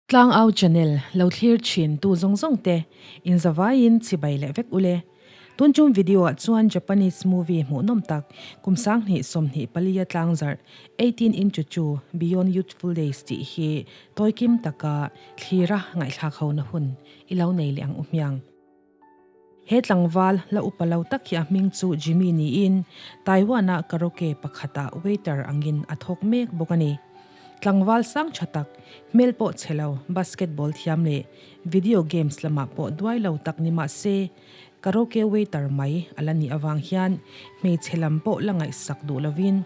Tlangau channel lo thlir thin tu zawng zawng te in zavaiin chibai leh vek ule. Tun chung video ah chuan Japanese movie hmuhnawm tak kum 2024 a tlangzarh 18 into 2 Beyond Youthful Days tih hi tawikim taka thlira ngaihthlak hona hun i lo nei leh ang u hmiang. He tlangval la upa lo tak hi a hming chu Jimmy niin Taiwan-a karaoke pakhatah waiter angin a thawk mek bawk a ni. Tlangval sang tha tak, hmel pawh chhe lo, basketball thiam leh video games lamah pawh duai lo tak ni mah se, karaoke waiter mai a la nih avang hian hmeichhe lam pawh la ngaihsak duh lovin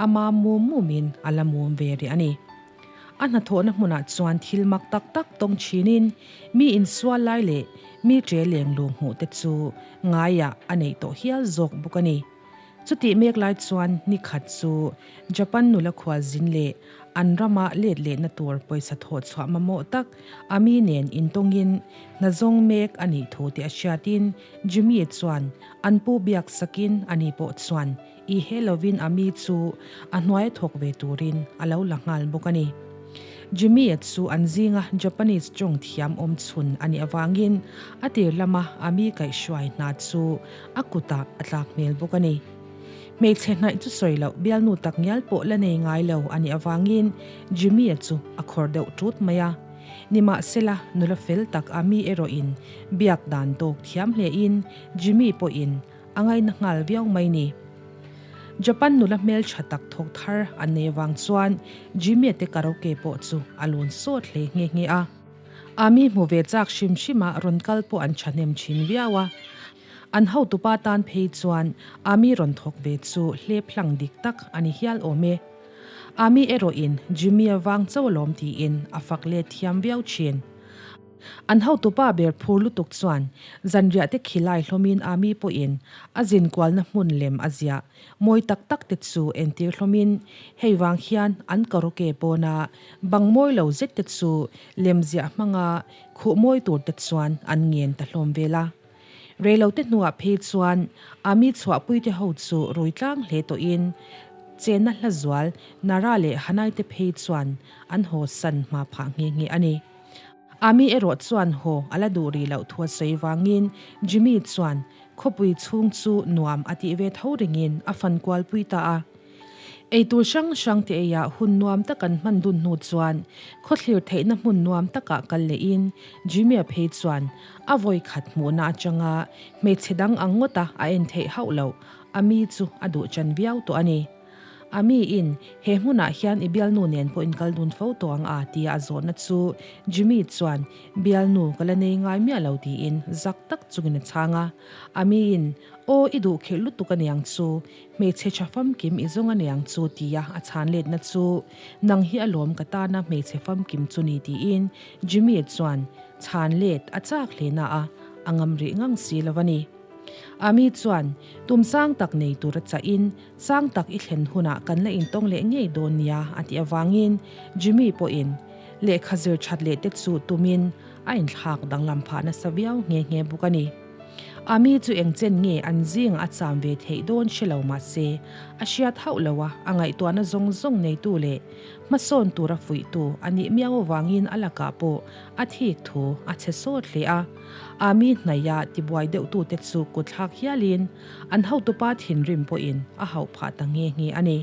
ama mum mumin a la mum ve rih a ni. A hnathawhna hmunah chuan thil mak tak tak tawng thinin mi insual lai leh mi ṭe leng lu hmuh te chu ngaiah a neih tawh hial zawk bawk a ni. Chutih mek lai chuan ni khat chu Japan nula khualzin leh an rama let lehna tur pawisa thawh chhuah mamawh tak a mi nen intawngin hna zawng mek a nih thu tih a hriatin Jimmy chuan an pu biak sakin ani pawh chuan I he lovin a mi chu a hnuaia thawk ve turin a lo la nghal bawk a ni. Jimmy-a chu an zinga Japanese tawng thiam awm chhun a nih avangin a tir lama a mi kaihhruai hna chu a kutah a tlak hmel bawk a ni. Hmeichhe hnaih chu sawi loh bialnu tak ngial pawh la nei ngai lo a nih avangin Jimmy-a chu a khawr deuh ṭut mai a. Nimahsela, nula fel tak a mi erawhin biak dan tawk thiam hlein Jimmy pawhin A ngaina nghal viau mai ni. Japan nula hmeltha tak thawk thar an nei avang chuan Jimmy-a te karaoke pawh chu a lun sawt hle nghe nghe a. Ami hmu ve chak hrim hrima rawn kal pawh an thahnem thin viau a. An hotupa tan phei chuan Ami rawn thawk ve chu hlep hlang dik tak a ni hial awm e. Ami erawhin Jimmy-a vang chauh alawm tiin a fak let thiam viau thin. An hotupa ber phur lutuk chuan zanriah te khilai hlawmin Ami pawhin a zin kualna hmun lem a ziah mawi tak tak te chu entir hlawmin hei vang hian an karaoke pawna bang mawi lo zet te chu lem ziah hmanga khuh mawi tur te chuan an ngen ta hlawm vel a. Reilote hnuah phei chuan Ami chhuahpuite ho chu rui tlang hle tawhin chenna hla zual Nara leh Hanai te phei chuan an haw san hma phah nghe nghe a ni. Ami erawh chuan haw a la duh rih loh thu a sawi vangin Jimmy chuan khawpui chhung chu nuam a tih ve tho ringin a fan kualpui ta a. Eitur hrang hrang te eiah hun nuam tak an hman dun hnu chuan khawthlir theihna hmun nuam takah kal lehin Jimmy-a phei chuan a vawi khat hmuhna atanga hmeichhe dang ang ngawta a en theih hauh loh Ami chu a duh chan viau tawh a ni. A miin, He hmunah hian i bialnu nen pawh in kal dun fo tawh ang a? tia a zawhna chu Jimmy chuan, Bialnu ka la nei ngai miah lo tiin zak tak chungin a chhang a. A miin, Aw, i duh khirh lutuk a niang chu, hmeichhe tha famkim i zawng a niang chu tia a chhan letna chu, Nang hi alawm ka tana hmeichhe famkim chu ni tiin Jimmy chuan chhan let a chak hle na a, a ngam rih ngang si lo a ni. Ami chuan, Tum sang tak nei tura chahin, sang tak i thlen hunah kan la intawng leh ngei dawn nia a tih avangin Jimmy pawhin lehkha zir that leh te chu tumin a inthlak danglam phah nasa viau nghe nghe bawk a ni. Ami chu eng chen nge an zingah a cham ve theih dawn hre lo mah se, a hriat hauh lo a, a ngaihtuahna zawng zawng neitu leh hmasawn tura fuihtu a nih miau avangin a lakah pawh a thik thu a chhe sawt hle a. Ami hnaia tibuai deuhtute chu kutthlak hialin an hotupa thinrim pawhin a hauh phah ta nghe nghe a ni.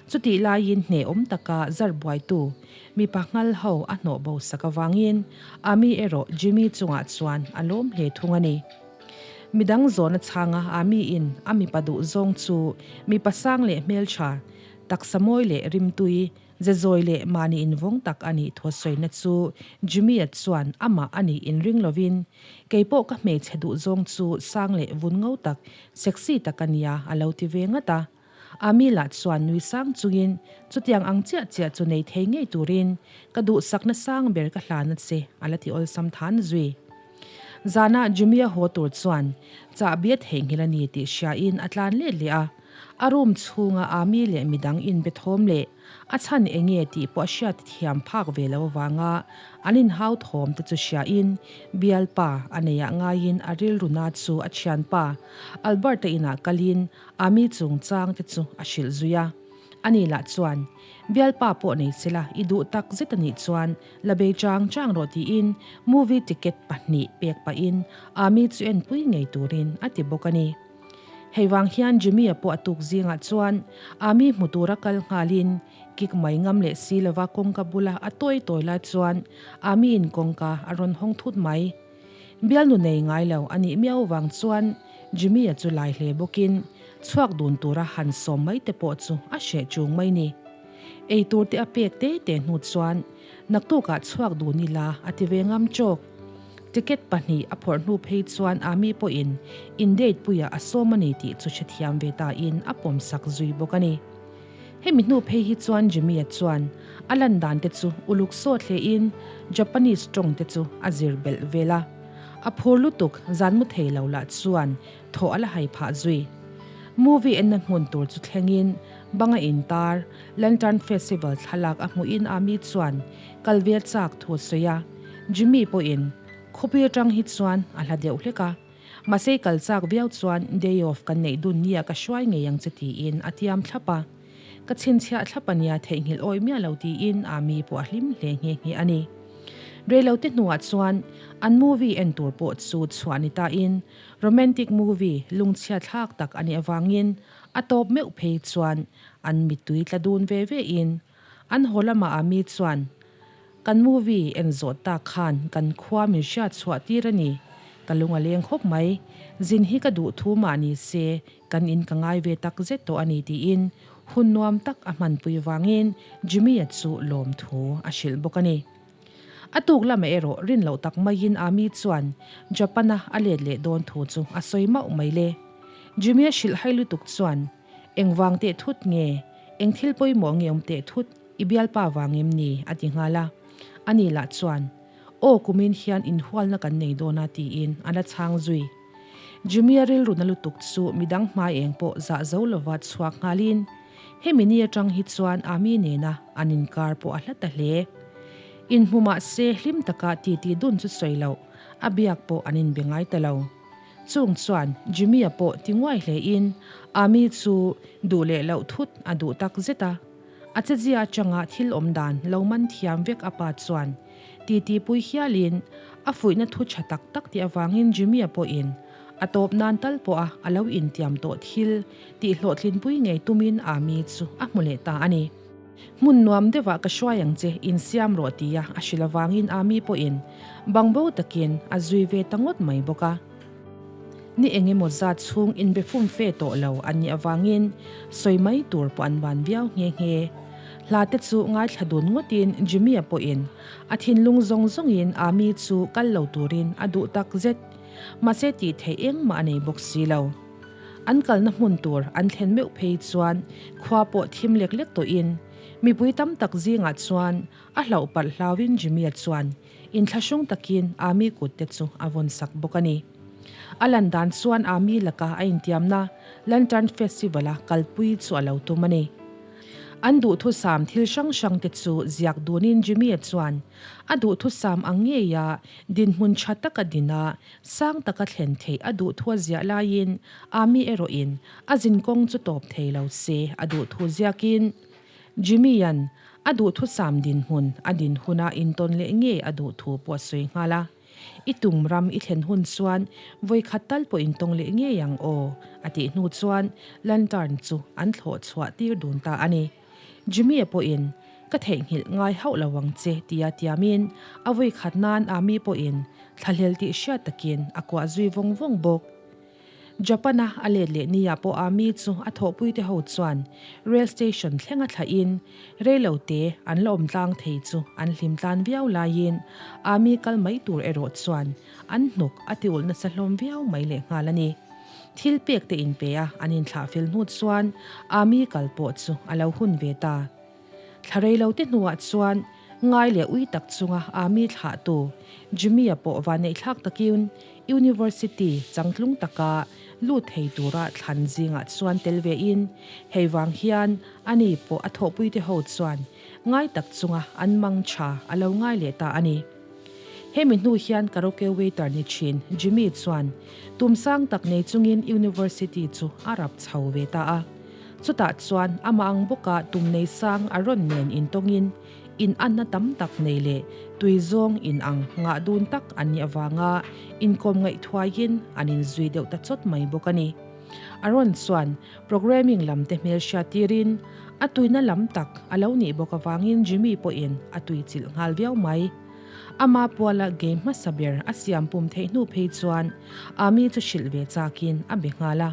Chutih laiin hnehawm taka zar buaitu mipa nghal ho a hnawh bo sak avangin Ami erawh Jimmy chungah chuan a lawm hle thung a ni. Midang zawhna chhanga Ami-in a mipa duh zawng chu mipa sang leh hmeltha, taksa mawi leh rimtui, Zezawi leh mahni invawng tak a nih thuasawina chu Jimmy-a chuan amah a nih inring lovin, Kei pawh ka hmeichhe duh zawng chu sang leh vun ngo tak, sexy tak a nia a lo ti ve ngat a. Ami lah chuan nui sang chungin, Chutiang ang chiah chiah chu nei thei ngei turin ka duhsakna sang ber ka hlan a che a la ti awlsam than zui. Zanah Jimmy-a haw tur chuan chahbi a theihnghilh a ni tih hriain a tlan let leh a. A room chhunga Ami leh midang inbe thawm leh a chhan enge tih pawh a hriat thiam phak ve lo avanga an inhau thawm te chu hriain bialpa a neiah ngaiin a rilru na chu a thianpa Albert-a inah kalin Ami chungchang te chu a hrilh zui a. Ani lah chuan, Bialpa pawh nei sela i duh tak zet anih chuan la bei chang chang rawh tiin movie ticket pahnih pek pahin Ami chu enpui ngei turin a ti bawk a ni. Hei vang hian Jimmy-a pawh a tuk zingah chuan Ami hmu tura kal nghalin kik mai ngam leh si lova kawngka bula a tawi tawi lai chuan Ami-in kawngka a rawn hawng thut mai. Bialnu nei ngai lo a nih miau vang chuan Jimmy-a chu lai hle bawkin chhuak dun tura han sawm mai te pawh chu a hreh chung mai ni. Ei tur te a pek te te hnu chuan naktukah chhuak dun ila a ti ve ngam chawk. Ticket pahnih a phawrh hnu phei chuan Ami pawhin in date puiah a sawm a ni tih chu hrethiam ve tain a pawmsak zui bawk a ni. Hemi hnu phei hi chuan Jimmy-a chuan a lan dan te chu uluk sawt hlein Japanese tawng te chu a zir belh vel a. A phur lutuk zan mu thei lo lah chuan thawh a la hai phah zui. Movie enna hmun tur chu thlengin banga intar Lantern Festival thlalak a hmuhin Ami chuan kal ve chak thu a sawi a. Jimmy pawhin khawpui atang hi chuan a hla deuh hlek a. Mahse kal chak viau chuan day off kan neih dun nia ka hruai ngei ang che tiin a tiam thlap a. Ka chhinchhiah thlap a nia theihnghilh awih miah lo tiin Ami pawh a hlim hle nghe nghe a ni. Reilote hnuah chuan an movie en tur pawh chu chhuah ni tain romantic movie lungchhia thlak tak a nih avangin a tawp meuh phei chuan an mittui tla dun ve ve in an haw lamah Ami chuan Kan movie en zawh tak khan kan khua min hriat chhuah tir a ni. Ka lung a leng khawp mai. Zin hi ka duh thu mah ni se, kan in ka ngai ve tak zet tawh a ni tiin hun nuam tak a hmanpui vangin Jimmy-a chu lawm thu a hrilh bawk a ni. A tuk lamah erawh rin loh tak maiin Ami chuan Japan-a a let leh dawn thu chu a sawi mauh mai le. Jimmy-a hrilh hai lutuk chuan Engvang teh thut nge? Eng thil pawimawh nge awm teh thut? I bialpa vang em ni? a ti nghal a. Ani lah chuan, Aw, kumin hian inhualna kan nei dawn a tiin a la chhang zui. Jimmy-a rilru na lutuk chu midang hmai eng pawh zah zo lova chhuak nghalin, hemi ni atang hi chuan Ami nena an inkar pawh a hla ta hle. Inhmu mahse hlim taka titi dun chu sawi loh, a biak pawh an inbe ngai ta lo. Chung chuan Jimmy-a pawh ti nguai hlein Ami chu duh leh loh thut a duh tak zet a. A chezia atanga thil awm dan lo man thiam vek a pa chuan titi pui hialin a fuihna thu tha tak tak tih avangin Jimmy-a pawhin a tawp nan tal pawha a lo intiam tawh thil tih hlawhtlinpui ngei tumin Ami chu a hmu leh ta a ni. Hmun nuam deuhah ka hruai ang che, insiam rawh tia a hrilh avangin Ami pawhin bangbo takin a zui ve ta ngawt mai bawk a. Ni eng emaw zat chhung inbe fum fe tawh lo an nih avangin sawi mai tur pawh an van viau nghe nghe. Hla te chu ngaithla dun ngawtin Jimmy-a pawhin a thinlung zawng zawngin Ami chu kal lo turin a duh tak zet. Mahse tih theih engmah a nei bawk si lo. An kalna hmun tur an thlen meuh phei chuan khua pawh thim lek lek tawhin mipui tam tak zingah chuan a hlauh palh hlauin Jimmy-a chuan Inthlahrung takin Ami kut te chu a vawn sak bawk a ni. A lan dan chuan Ami laka a intiamna Lantern Festival-a kalpui chu a lo tum a ni. An duhthusam thil hrang hrang te chu ziak dunin Jimmy-a chuan a duhthusam ang ngeia dinhmun tha taka din a, sang taka thlen theih a duhthu a ziah laiin Ami erawhin a zinkawng chu tawp thei lo se a duhthu ziakin Jimmy-a'n a duhthusam dinhmun a din huna intawn leh ngei a duh thu pawh a sawi nghal a. I tum ram i thlen hun chuan vawikhat tal pawh intawng leh ngei ang aw, a tih hnu chuan lantern chu an thlawh chhuah tir dun ta a ni. Jimmy-a pawhin, Ka theihnghilh ngai hauh lo ang che, tia tiamin a vawikhat nan Ami pawhin thlahlel tih hriat takin a kuah zui vawng vawng bawk. Japan-a a let leh nia pawh Ami chu a thawhpuite ho chuan rail station thlenga thlahin reilo te an la awm tlang thei chu an hlim tlan viau laiin Ami kal mai tur erawh chuan an hnuk a ti ulh nasa hlawm viau mai lehnghal a ni. Thil pek te inpe a an inthlah fel hnu chuan Ami kal pawh chu a lo hun ve ta. Thla reilo te hnuah chuan ngai leh ui tak chunga Ami thlahtu Jimmy-a pawh vaneihthlak takin University changtlung taka lut thei tura thlan zingah chuan tel vein hei vang hian ani pawh a thawhpuite ho chuan ngai tak chunga an mang tha a lo ngai leh ta a ni. Hemi hnu hian karaoke waiter ni thin Jimmy chuan tum sang tak nei chungin University chu a rap chho ve ta a. Chutah chuan amah ang bawka tum nei sang Aaron nen intawngin in anna tam tak nei leh tui zawng in ang ngah dun tak an nih avanga inkawm ngaih thuaiin an inzui deuh ta chawt mai bawk a ni. Aaron chuan programming lam te hmel hriat tirin a tuina lam tak a lo nih bawk avangin Jimmy pawhin a tui chilh nghal viau mai. Ama puala game hmasa ber a siam pum theih hnu phei chuan Ami chu hrilh ve chakin a be nghal a.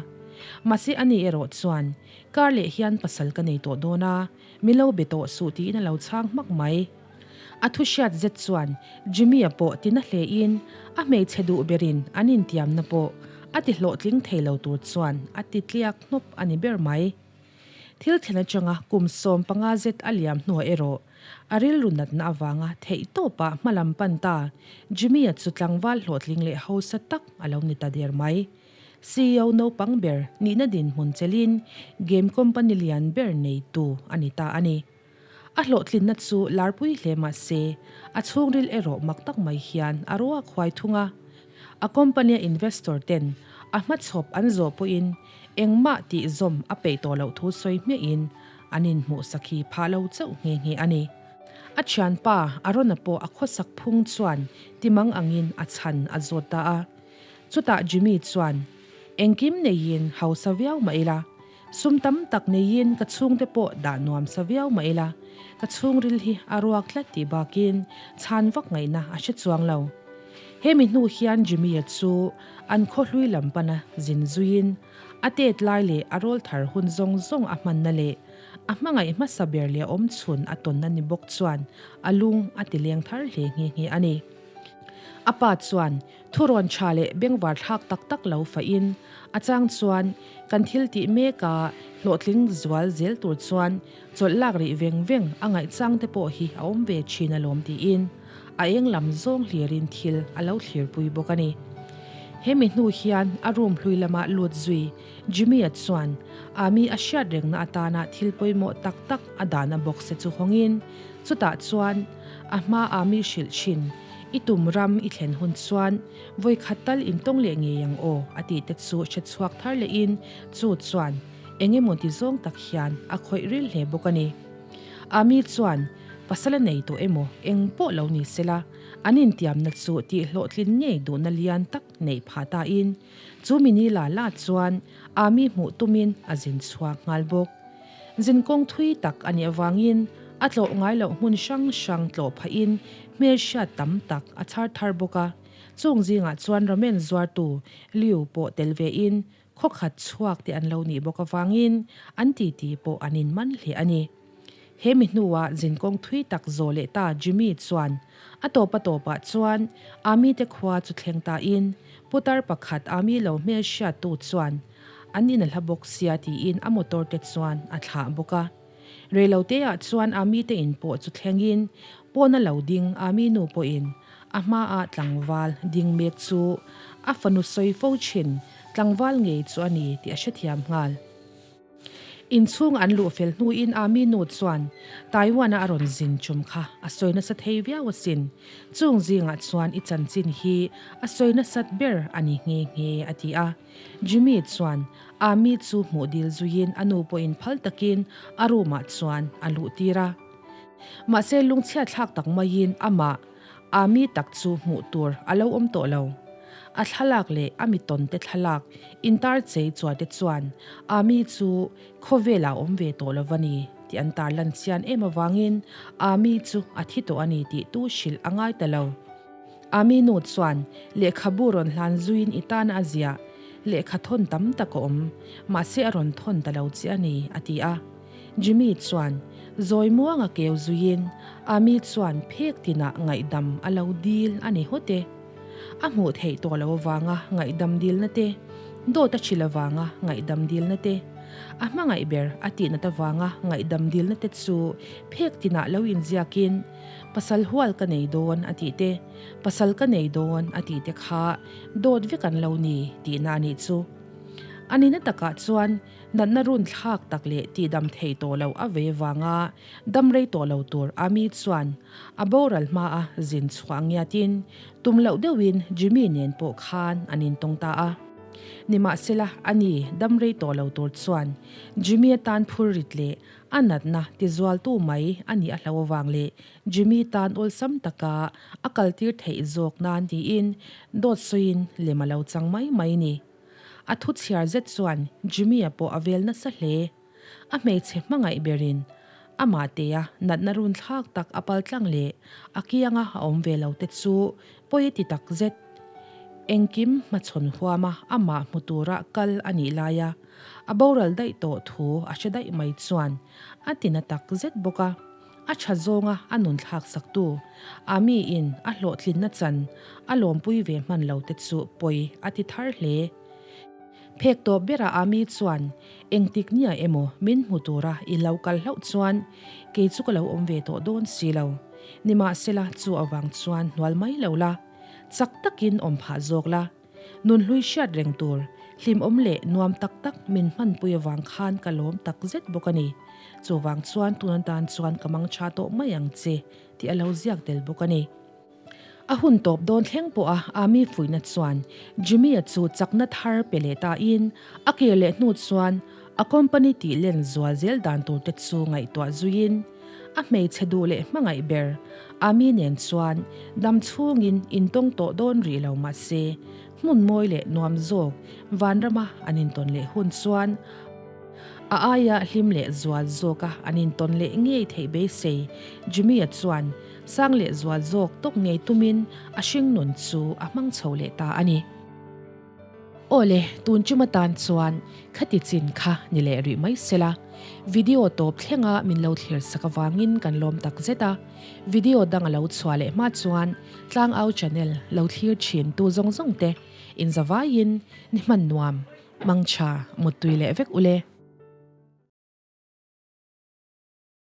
Mahse ani erawh chuan, Kar leh hian pasal ka nei tawh dawn a, mi lo be tawh suh tiin a lo chhang hmak mai. A thu hriat zet chuan Jimmy-a pawh tina hlein a hmeichhe duh berin an intiamna pawh a ti hlawhtling thei lo tur chuan a ti tliak hnawp a ni ber mai. Thil thlen atanga kum 15 zet a liam hnuah erawh a rilru natna avanga theihtawpah hmalam pan ta Jimmy-a chu tlangval hlawhtling leh hausa tak a lo ni ta der mai. Ceo naupang ber nihna dinhmun chelin game company lian ber neitu a ni ta a ni. A hlawhtlinna chu larpui hle mah se, a chhungril erawh mak tak mai hian a ruak huai thung a. A company-a investor ten a hmachhawp an zawh pawhin engmah tih zawm a peih tawh loh thu sawi hmiahin an inhmuh sakhi phah lo chauh nghe nghe a ni. A thianpa Arona pawh a khawsak phung chuan timang angin a chhan a zawt ta a. Chutah Jimmy chuan, Engkim neiin hausa viau mah ila, Sum tam tak neiin ka chhungte pawh dah nuam sa viau mah ila, ka chhungril hi a ruak tlat tih bakin chhan vak ngaihna a hre chuang lo. Hemi hnu hian Jimmy-a chu an khaw hlui lam pana zin zuiin a tet lai leh a rawl thar hun zawng zawng a hmanna leh a hmangaih hmasa ber leh awm chhun a tawnna ni bawk chuan a lung a ti leng thar hle nghe nghe a ni. A pa chuan Thurawn tha leh bengvar thlak tak tak lo fahin a chang chuan kan thil tih mek a hlawhtling zual zel tur chuan chawlh lak rih veng veng a ngaihchang te pawh hi a awm ve thin alawm tiin a eng lam zawng hlirin thil a lo thlirpui bawk a ni. Hemi hnu hian a room hlui lama lut zui Jimmy-a chuan Ami a hriat rengna atana thil pawimawh tak tak a dahna box te chu hawngin chutah chuan a hma Ami hrilh thin I tum ram i thlen hun chuan vawi khat tal intawng leh ngei ang aw a tih te chu hre chhuak thar lehin chu chuan eng emaw ti zawng tak hian a khawih ril hle bawk a ni. Ami chuan pasal a nei tawh emaw eng pawh lo ni sela an intiamna chu tih hlawhtlin ngei duhna lian tak neih phah tain chu mini la la chuan Ami hmuh tumin a zin chhuak nghal bawk. Zin kawng thui tak a nih avangin a tlawh ngai loh hmun hrang hrang tlawh phahin hmelhriat tam tak a chhar thar bawk a. Chung zingah chuan ramen zuartu Liu pawh tel vein khaw khat chhuak te an lo nih bawk avangin an titi pawh an inman hle a ni. He mi hnuah zin kawng thui tak zawh leh ta Jimmy chuan a tawp a tawpah chuan Ami te khua chu thleng tain putar pakhat Ami lo hmelhriattu chuan An in a hla bawk sia tiin a motor te chuan a thlah bawk a. Reilote ah chuan Ami te in pawh chu thleng in pawn a lo ding Ami nu pawh in a hma ah tlangval ding mek chu a fanu sawi fo thin tlangval ngei chu a ni tih a hrethiam nghal. Inchhung an luh fel hnuin Ami nu chuan Taiwan a a rawn zin chum kha a sawi nasa thei viau asin. Chung zingah chuan i chanchin hi a sawi nasat ber a ni nghe nghe a ti a. Jimmy chuan Ami chu hmuh dil zuiin a nu pawhin phal takin a room ah chuan a luh tir a. Mahse lungchhiat thlak tak maiin amah Ami tak chu hmuh tur a lo awm tawh lo. A thlalak leh a mi tawn te thlalak intar chei chuah te chuan Ami chu khawvel ah awm ve tawh lo va ni tih an tar lan chian em avangin Ami chu a thi tawh a ni tih tu hrilh a ngai ta lo. Ami nu chuan lehkhabu rawn hlan zuiin i tana a ziah lehkha thawn tam tak a awm, mahse a rawn thawn ta lo che a ni, a ti a. Jimmy chuan zawi muanga keu zuiin Ami chuan phek tinah ngaihdam a lo dil a ni hawt e. A hmuh theih tawh lo avanga ngaihdam dilna te, dawt a hrilh avanga ngaihdam dilna te, a hmangaih ber a tihnat avanga ngaihdam dilna te chu phek tinah lo inziakin Pasal hual ka nei dawn a tih te, pasal ka nei dawn a tih te kha dawt vek an lo ni tihna a nih chu. A nihna takah chuan natna run thlak tak leh tihdam thei tawh loh a ve vanga dam rei tawh lo tur Ami chuan a boral hmaa zin chhuah ngiatin tum loh deuhin Jimmy nen pawh khan an intawng ta a. Nimahsela, ani dam rei tawh lo tur chuan Jimmy-a tan phur rit leh a natna tizualtu mai a nih a hlo avang leh Jimmy tan awlsam taka a kaltir theih zawk nan tiin dawt sawiin lem a lo chang mai mai ni. A thu chhiar zet chuan Jimmy-a pawh a vel nasa hle. A hmeichhe hmangaih berin amah tea natna run thlak tak a pal tlang leh a kianga a awm ve lo te chu pawi a ti tak zet. Engkim hmachhawn huama amah hmu tura kal a nih laia a boral daih tawh thu a hre daih mai chuan a ti na tak zet bawk a. A tha zawnga a nun thlak saktu Ami in a hlawhtlinna chan a lawmpui ve hman lo te chu pawi a ti thar hle. Phek tawp berah Ami chuan engtik nia emaw min hmu tura i lo kal hlauh chuan kei chu ka lo awm ve tawh dawn si lo. Nimahsela chu avang chuan hnual mai lo la, chak takin awm phah zawk la. Nunhlui hriat reng tur, hlimawm leh nuam tak tak min hmanpui avang khan ka lawm tak zet bawk a ni. Chuvang chuan tun atan chuan ka mang tha tawh mai ang che tih a lo ziak tel bawk a ni. A hun tawp dawn thleng pawha Ami fuihna chuan Jimmy-a chu chakna thar pe leh tain a kir leh hnu chuan a company tih len zual zel dan tur te chu ngaihtuah zuiin a hmeichhe duh leh hmangaih ber Ami nen chuan dam chhungin intawng tawh dawn rih lo mahse hmun mawi leh nuam zawk vanrama an intawn leh hun chuan A aia hlim leh zual zawka an intawn leh ngei theih beisei, Jimmy-a chuan sang leh zual zawk tawk ngei tumin a hringnun chu a hmang chho leh ta a ni. Aw le, tun chum atan chuan khati chin kha ni leh rih mai sela, video tawp thlenga min lo thlir sak avangin kan lawm tak zet a, video dang a lo chhuah leh hma chuan Tlangau channel lo thlir thin tu zawng zawng te inzavaiin ni hman nuam. Mangtha, muttui leh vek ule.